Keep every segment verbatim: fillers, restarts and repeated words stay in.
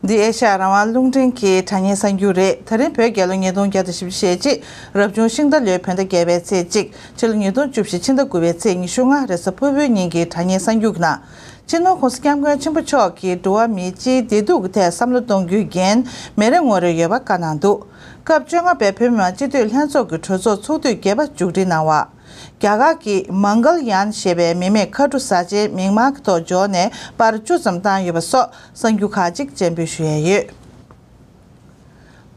འདི་ཨེ་ཤ་ཡ་རང་དབང་རླུང་འཕྲིན་གྱི་དྲ་བརྙན་གསར་འགྱུར་རེད། ད་རིང་བོད་རྒྱལ་ལོ་ཉིས་སྟོང་བརྒྱ་དང་བཞི་བཅུ་ཞེ་གཅིག་རབ་བྱུང་ཤིང་རྟ་ལོའི་བོད་ཟླ་བརྒྱད་པའི་ཚེས་གཅིག་ཕྱི་ལོ་ཉིས་སྟོང་བཅུ་བཞི་ཕྱི་ཟླ་དགུ་པའི་ཚེས་ཉི་ཤུ་ལྔ་རེས་གཟའ་ཕུར་བུའི་ཉིན་གྱི་དྲ་བརྙན་གསར་འགྱུར་གྱི་ནང་། སྤྱི་ནོར་༸གོང་ས་༸སྐྱབས་མགོན་ཆེན་པོ་མཆོག་གིས་འགྲོ་བ་མིའི་སྤྱིའི་བདེ་སྡུག་གི་ཐད་བསམ་བློ་གཏོང་རྒྱུའི་འགན་མི་རེ་ངོ་རེར་ཡོད་པ་བཀའ་གནང་འདུག་སྐབས་བཅོ་ལྔ་པའི་བོད་མི་མང་སྤྱི་འཐུས་ལྷན་ཚོགས་ཀྱི་གྲོས་ཚོགས་ཚོགས་དུས་བརྒྱད་པ་མཇུག་སྒྲིལ་གནང་བ། རྒྱ་གར་གྱི་མང་གལ་ཡཱན་ཞེས་པའི་མི་མེད་མཁའ་གྲུ་གཟའ་ཆེན་མིག་དམར་གྱི་ཐོག་འབྱོར་ནས་པར་བཅུ་ཙམ་བཏང་ཡོད་པ་སོགས་གསར་འགྱུར་ཁག་ཅིག་སྤྱན་འབུལ་ཞུ་ཡས་ཡོད།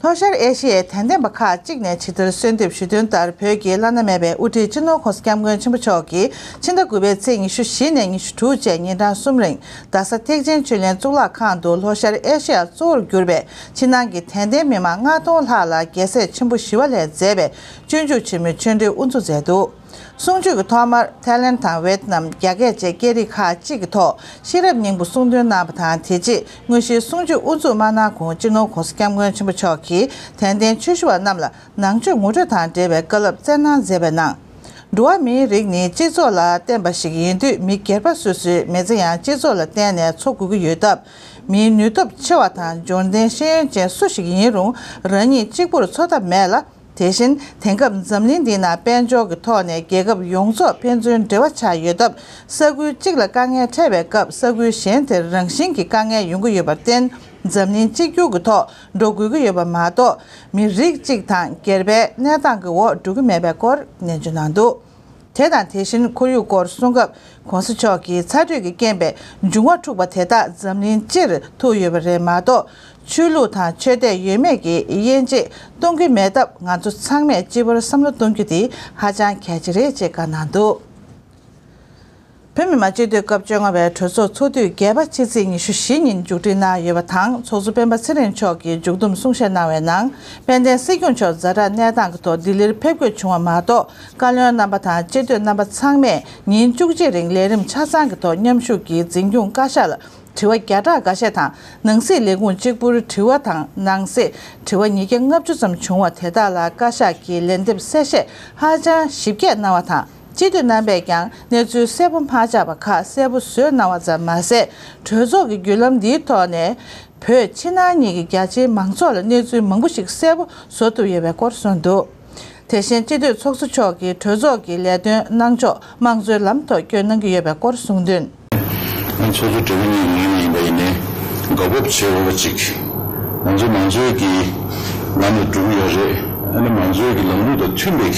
ལྷོ་ཤར་ཨེ་ཤི་ཡའི་དད་ལྡན་པ་ཁག་ཅིག་ནས་ཇི་ལྟར་གསོལ་འདེབས་ཞུས་དོན་ལྟར། བོད་ཀྱི་བླ་ན་མེད་པའི་དབུ་ཁྲིད་སྤྱི་ནོར་༸གོང་ས་༸སྐྱབས་མགོན་ཆེན་པོ་མཆོག་གིས་ཕྱི་ཟླ་དགུ་པའི་ཚེས་ཉི་ཤུ་བཞི་ནས་ཉི་ཤུ་དྲུག་བཅས་ཉིན་གྲངས་གསུམ་རིང་རྡ་ས་ཐེག་ཆེན་ཆོས་གླིང་གཙུག་ལག་ཁང་དུ་ལྷོ་ཤར་ཨེ་ཤི་ཡ་གཙོ་བོར་གྱུར་པའི་ཕྱི་ནང་གི་དད་ལྡན་མི་མང་ལྔ་སྟོང་ལྷག་ལ་རྒྱལ་སྲས་ཆེན་པོ་ཞི་བ་ལྷས་མཛད་པའི་སྤྱོད་འཇུག་ཆེན་མོའི་ཆོས་འབྲེལ་དབུ་འཛུགས་མཛད་འདུག་གསུང་ཆོས་ཀྱི་ཐོག་མར་ཐའི་ལེན་དང་ཝེད་ནམ། རྒྱ་སྐད་བཅས་སྐད་རིགས་ཁག་ཅིག་གི་ཐོག་ཤེས་རབ་སྙིང་པོ་གསུང་འདོན་གནང་བ་དང་། དེ་རྗེས་དངོས་གཞིའི་གསུང་ཆོས་དབུ་འཛུགས་མ་གནང་གོང་། སྤྱི་ནོར་༸གོང་ས་༸སྐྱབས་མགོན་ཆེན་པོ་མཆོག་གིས་དད་ལྡན་ཆོས་ཞུ་བ་རྣམས་ལ་ནང་ཆོས་ངོ་སྤྲོད་དང་འབྲེལ་བའི་བཀའ་སློབ་སྩལ་གནང་མཛད་པའི་ནང་། འགྲོ་བ་མིའི་རིགས་ནི་སྤྱི་ཚོགས་ལ་བརྟེན་པ་ཞིག་ཡིན་དུས། མི་སྒེར་པ་སོ་སོའི་མི་ཚེ་ཡང་སྤྱི་ཚོགས་ལ་བརྟེན་ནས་འཚོ་དགོས་ཀྱི་ཡོད་སྟབས། མིའི་ནུས་སྟོབས་ཆེ་བ་དང་འབྱོར་ལྡན་ཤེས་ཡོན་ཅན་སུ་ཞིག་ཡིན་རུང་རང་ཉིད་གཅིག་པུར་འཚོ་ཐབས་མེད་ལ། དེ་བཞིན་དེང་སྐབས་འཛམ་གླིང་འདི་ན་དཔལ་འབྱོར་གྱི་ཐོག་ནས་རྒྱལ་ཁབ་ཡོངས་རྫོགས་ཕན་ཚུན་འབྲེལ་བ་ཆགས་ཡོད་སྟབས། ས་ཁུལ་གཅིག་ལ་དཀའ་ངལ་འཕྲད་པའི་སྐབས་ས་ཁུལ་གཞན་དེར་རང་བཞིན་གྱིས་དཀའ་ངལ་ཡོང་གི་ཡོད་པར་བརྟེན། འཛམ་གླིང་གཅིག་གྱུར་གྱི་ཐོག་འགྲོ་དགོས་ཀྱི་ཡོད་པ་མ་གཏོགས། མི་རིགས་གཅིག་དང་སྒེར་པའི་གནས་སྟངས་ཀྱི་འོག་འགྲོ་གི་མེད་པའི་སྐོར་ནན་བརྗོད་གནང་འདུག་དེ་དང་དེ་བཞིན་ཁོར་ཡུག་སྐོར་གསུང་སྐབས། ༸གོང་ས་མཆོག་གིས་ཚ་དྲོད་ཀྱི་རྐྱེན་པས་འབྱུང་བ་འཁྲུགས་པ་དེ་དག་འཛམ་གླིང་སྤྱིར་ཐུག་ཡོད་པ་རེད་མ་གཏོགས། ཆོས་ལུགས་དང་ཆོས་དད་ཡོད་མེད་ཀྱིས་དབྱེ་འབྱེད་གཏོང་གི་མེད་སྟབས། ང་ཚོ་ཚང་མས་སྤྱི་བོར་བསམ་བློ་གཏོང་རྒྱུ་དེ་ཧ་ཅང་གལ་ཆེ་རེད་ཅེས་བཀའ་གནང་འདུག་བོད་མི་མང་སྤྱི་འཐུས་སྐབས་བཅོ་ལྔ་པའི་གྲོས་ཚོགས་ཚོགས་དུས་བརྒྱད་པ་ཕྱི་ཚེས་ཉི་ཤུ་བཞི་ཉིན་མཇུག་སྒྲིལ་གནང་ཡོད་པ་དང་། ཚོགས་གཙོ་སྤེན་པ་ཚེ་རིང་མཆོག་གིས་མཇུག་བསྡོམས་གསུང་བཤད་གནང་བའི་ནང་། དཔལ་ལྡན་སྲིད་སྐྱོང་མཆོག་ཛ་དྲག་གནས་སྟངས་ཀྱི་ཐོག་ལྡི་ལིར་ཕེབས་དགོས་བྱུང་བ་མ་གཏོགས། བཀའ་བློན་རྣམ་པ་དང་སྤྱི་འཐུས་རྣམ་པ་ཚང་མས་ཉིན་བཅུ་གཅིག་རིང་ལས་རིམ་ཆ་ཚང་གི་ཐོག་མཉམ་ཞུགས་ཀྱིས་འཛིན་སྐྱོང་བཀའ་ཤག་ལ་དྲི་བ་བརྒྱ་ཕྲག་འགའ་ཤས་དང་། ནང་སྲིད་ལས་ཁུངས་གཅིག་པུར་དྲི་བ་དང་། ནང་གསེས་དྲི་བ་ཉིས་བརྒྱ་ལྔ་བཅུ་ཙམ་བྱུང་བ་དེ་དག་ལ་བཀའ་ཤག་གིས་ལན་འདེབས་གསལ་བཤད་ཧ་ཅང་ཞིབ་རྒྱས་གནང་བ་དང་། སྤྱི་འཐུས་རྣམ་པས་ཀྱང་གནས་ཚུལ་གསལ་པོ་མ་ཆགས་པ་ཁག་གསལ་པོ་བཟོས་གནང་བ་ཙམ་མ་ཟད། གྲོས་ཚོགས་ཀྱི་བརྒྱུད་ལམ་འདིའི་ཐོག་ནས་བོད་ཕྱི་ནང་གཉིས་ཀྱི་རྒྱ་ཆེའི་མང་ཚོགས་ལ་གནས་ཚུལ་མང་པོ་ཞིག་གསལ་པོ་བཟོ་ཐུབ་ཡོད་པའི་སྐོར་གསུངས་འདུག་དེ་བཞིན་སྤྱི་འཐུས་ཚོགས་གཙོ་མཆོག་གིས་གྲོས་ཚོགས་ཀྱི་ལས་དོན་གནང་ཕྱོགས་དམངས་གཙོའི་ལམ་ཐོག་སྐྱོད་གནང་གི་ཡོད་པའི་སྐོར་གསུངས་དོན། ཚོགས་གཙོ་སྦྲེལ་པོ་གཉིས་ངོས་ནས་ཡིན་པ་ཡིན་ནའི་དགའ་སྤོབས་བྱེད་འོས་པ་ཅིག་ང་ཚོ་མང་གཙོའི་གི་ལམ་ལ་འགྲོ་གི་ཡོད་རེད། ཨ་ནི་མང་གཙོའི་གི་ལམ་ལུགས་དང་མཐུན་པའི་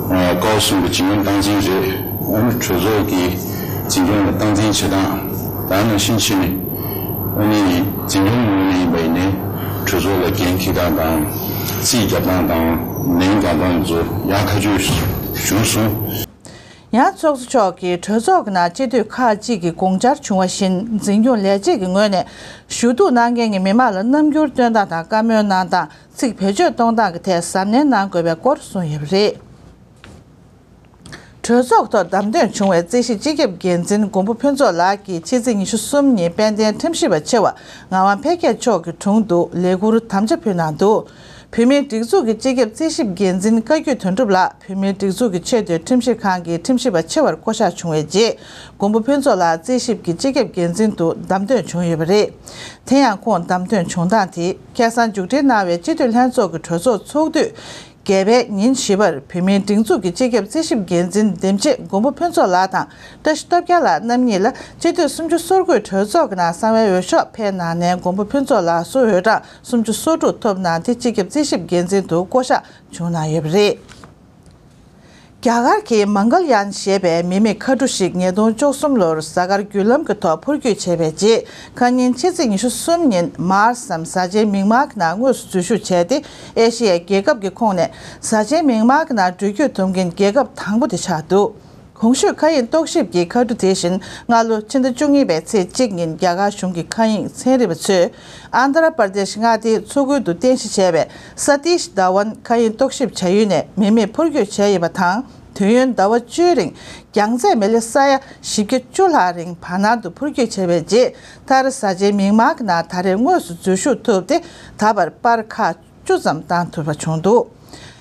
ཀའོ་གསུམ་གྱི་འཇིགས་སྣང་སྟངས་འཛིན་རེད། ཨ་ནི་གྲོས་ཚོགས་ཀྱི་འཛིན་སྐྱོང་ལ་སྟངས་འཛིན་བྱེད་སྟངས། ད་ནང་བཞིན་བྱས་ནས་ཨ་ནི་འཛིན་སྐྱོང་ངོས་ནས་ཡིན་པ་ཡིན་ནའི་གྲོས་ཚོགས་ལ་འགན་འཁྱེར་སྟངས་དང་། རྩིས་རྒྱབ་སྟངས་དང་། ལན་རྒྱག་སྟངས་ཚོ་ཡག་ཐག་ཆོད་བྱུང་སོང་། ཡང་ཚོགས་གཙོ་མཆོག་གིས་གྲོས་ཚོགས་ཀྱི་ནང་སྤྱི་འཐུས་ཁག་ཅིག་གིས་དགོངས་འཆར་བྱུང་བ་བཞིན། འཛིན་སྐྱོང་ལས་བྱེད་ཀྱི་ངོས་ནས་ཞུ་གཏུག་གནང་མཁན་གྱི་མི་མང་ལ་རྣམ་འགྱུར་སྟོན་སྟངས་དང་། བཀའ་མོལ་གནང་སྟངས། ཚིག་བེད་སྤྱོད་གཏོང་སྟངས་ཀྱི་ཐད་གཟབ་ནན་གནང་དགོས་པའི་སྐོར་གསུངས་ཡོད་པ་རེད། གྲོས་ཚོགས་ཐོག་བདམས་ཐོན་བྱུང་བའི་རྩིས་ཞིབ་སྤྱི་ཁྱབ་འགན་འཛིན་མགོན་པོ་ཕུན་ཚོགས་ལགས་ཀྱིས་ཕྱི་ཚེས་ཉི་ཤུ་གསུམ་ཉིན་དཔལ་ལྡན་ཁྲིམས་ཞིབ་པ་ཆེ་བ་ངག་དབང་འཕེལ་རྒྱས་མཆོག་གི་དྲུང་དུ་ལས་ཁུར་དམ་བཅའ་ཕུལ་གནང་འདུག་བོད་མིའི་སྒྲིག་འཛུགས་ཀྱི་སྤྱི་ཁྱབ་རྩིས་ཞིབ་འགན་འཛིན་བཀའ་བརྒྱུད་དོན་གྲུབ་ལགས་བོད་མིའི་སྒྲིག་འཛུགས་ཀྱི་ཆེས་མཐོའི་ཁྲིམས་ཞིབ་ཁང་གི་ཁྲིམས་ཞིབ་པ་ཆེ་བར་བསྐོ་གཞག་བྱུང་བའི་རྗེས། མགོན་པོ་ཕུན་ཚོགས་ལགས་རྩིས་ཞིབ་ཀྱི་སྤྱི་ཁྱབ་འགན་འཛིན་དུ་བདམས་ཐོན་བྱུང་ཡོད་པ་རེད། དེ་ཡང་ཁོང་བདམས་ཐོན་བྱུང་སྟངས་དེ་ཁ་སང་མཇུག་སྒྲིལ་གནང་བའི་སྤྱི་འཐུས་ལྷན་ཚོགས་ཀྱི་གྲོས་ཚོགས་ཚོགས་དུས་བརྒྱད་པའི་ཉིན་བཞི་པར་བོད་མིའི་སྒྲིག་འཛུགས་ཀྱི་སྤྱི་ཁྱབ་རྩིས་ཞིབ་འགན་འཛིན་འདེམས་བྱེད་མགོན་པོ་ཕུན་ཚོགས་ལགས་དང་། བཀྲ་ཤིས་སྟོབས་རྒྱལ་ལགས་རྣམ་གཉིས་ལ་སྤྱི་འཐུས་སུམ་ཅུ་སོ་དགུས་གྲོས་ཚོགས་ཀྱི་ནང་གསང་བའི་འོས་ཤོག་འཕེན་གནང་ནས། མགོན་པོ་ཕུན་ཚོགས་ལགས་སུ་འོས་གྲངས་སུམ་ཅུ་སོ་དྲུག་ཐོབ་གནང་སྟེ། སྤྱི་ཁྱབ་རྩིས་ཞིབ་འགན་འཛིན་དུ་བསྐོ་གཞག་བྱུང་གནང་ཡོད་པ་རེད། རྒྱ་གར་གྱི་མང་གལ་ཡཱན་ཞེས་པའི་མི་མེད་མཁའ་གྲུ་ཞིག་ཉིས་སྟོང་བཅུ་གསུམ་ལོར་གཟའ་སྐར་བརྒྱུད་ལམ་གྱི་ཐོག་འཕུར་སྐྱོད་བྱས་པའི་རྗེས། ཁ་ཉིན་ཕྱི་ཚེས་ཉི་ཤུ་གསུམ་ཉིན་མཱར་སམ་གཟའ་ཆེན་མིག་དམར་གྱི་ནང་དངོས་སུ་འཛུལ་ཞུགས་བྱས་ཏེ། ཨེ་ཤི་ཡའི་རྒྱལ་ཁབ་ཀྱི་ཁོངས་ནས་གཟའ་ཆེན་མིག་དམར་གྱི་ནང་འགྲུལ་སྐྱོད་ཐུབ་མཁན་རྒྱལ་ཁབ་དང་པོ་དེ་ཆགས་འདུག་གོང་ཞུས་མཁའ་དབྱིངས་རྟོག་ཞིབ་ཀྱི་མཁའ་གྲུ་དེ་བཞིན་སྔ་ལོ་ཕྱི་ཟླ་བཅུ་གཉིས་པའི་ཚེས་གཅིག་ཉིན་རྒྱ་གར་གཞུང་གི་མཁའ་དབྱིངས་ཚན་རིག་པ་ཚོས་ཨན་དྷྲ་པར་དེཤ་མངའ་སྡེའི་མཚོ་ཁུལ་དུ་རྟེན་གཞི་བྱས་པའི་ས་ཏིཤ་དྷ་ཝན་མཁའ་དབྱིངས་རྟོག་ཞིབ་བྱ་ཡུལ་ནས་མི་མེད་འཕུར་སྐྱོད་བྱས་ཡོད་པ་དང་། དུས་ཡུན་ཟླ་བ་བཅུའི་རིང་རྒྱང་ཚད་མི་ལི་ས་ཡ་བཞི་བརྒྱ་བཅུ་ལྷག་རིང་བར་སྣང་དུ་འཕུར་སྐྱོད་བྱས་པའི་རྗེས། མཐར་གཟའ་ཆེན་མིག་དམར་གྱི་ནང་ད་རེས་དངོས་སུ་འཛུལ་ཞུགས་ཐུབ་སྟེ། ད་བར་པར་ཁག་བཅུ་ཙམ་བཏང་ཐུབ་པ་བྱུང་འདུག་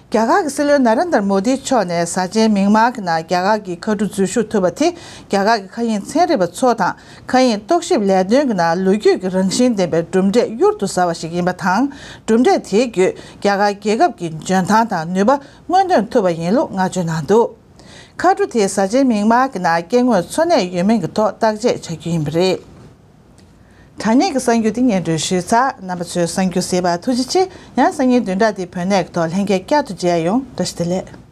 རྒྱ་གར་གྱི་སྲིད་བློན་ན་རེན་དར་མོ་དི་མཆོག་ནས་གཟའ་ཆེན་མིག་དམར་གྱི་ནང་རྒྱ་གར་གྱི་མཁའ་གྲུ་འཛུལ་ཞུགས་ཐུབ་པ་དེ། རྒྱ་གར་གྱི་མཁའ་དབྱིངས་ཚན་རིག་པ་ཚོ་དང་མཁའ་དབྱིངས་རྟོག་ཞིབ་ལས་དོན་གྱི་ནང་ལོ་རྒྱུས་ཀྱི་རང་བཞིན་ལྡན་པའི་གྲུབ་འབྲས་གཡུར་དུ་ཟ་བ་ཞིག་ཡིན་པ་དང་། གྲུབ་འབྲས་དེའི་བརྒྱུད་རྒྱ་གར་རྒྱལ་ཁབ་ཀྱི་འཇོན་ཐང་དང་ནུས་པ་མངོན་འདོན་ཐུབ་པ་ཡིན་ལུགས་བསྔགས་བརྗོད་གནང་འདུག། མཁའ་གྲུ་དེས་གཟའ་ཆེན་མིག་དམར་གྱི་ནང་སྐྱེ་དངོས་འཚོ་གནས་ཡོད་མིན་གྱི་ཐོག་བརྟག་དཔྱད་བྱ་རྒྱུ་ཡིན་པ་རེད། དྲ་བརྙན་གྱི་གསར་འགྱུར་འདི་སྙན་སྒྲོན་ཞུས་ཚར། རྣམ་པ་ཚོས་གསར་འགྱུར་གཟིགས་པར་ཐུགས་རྗེ་ཆེ། ཡང་གསར་རྙིང་བདུན་ཕྲག་འདིའི་བོད་གནས་ཀྱི་ཐོག་ལྷན་རྒྱས་བསྐྱར་དུ་མཇལ་ཡོང་། བཀྲ་ཤིས་བདེ་ལེགས།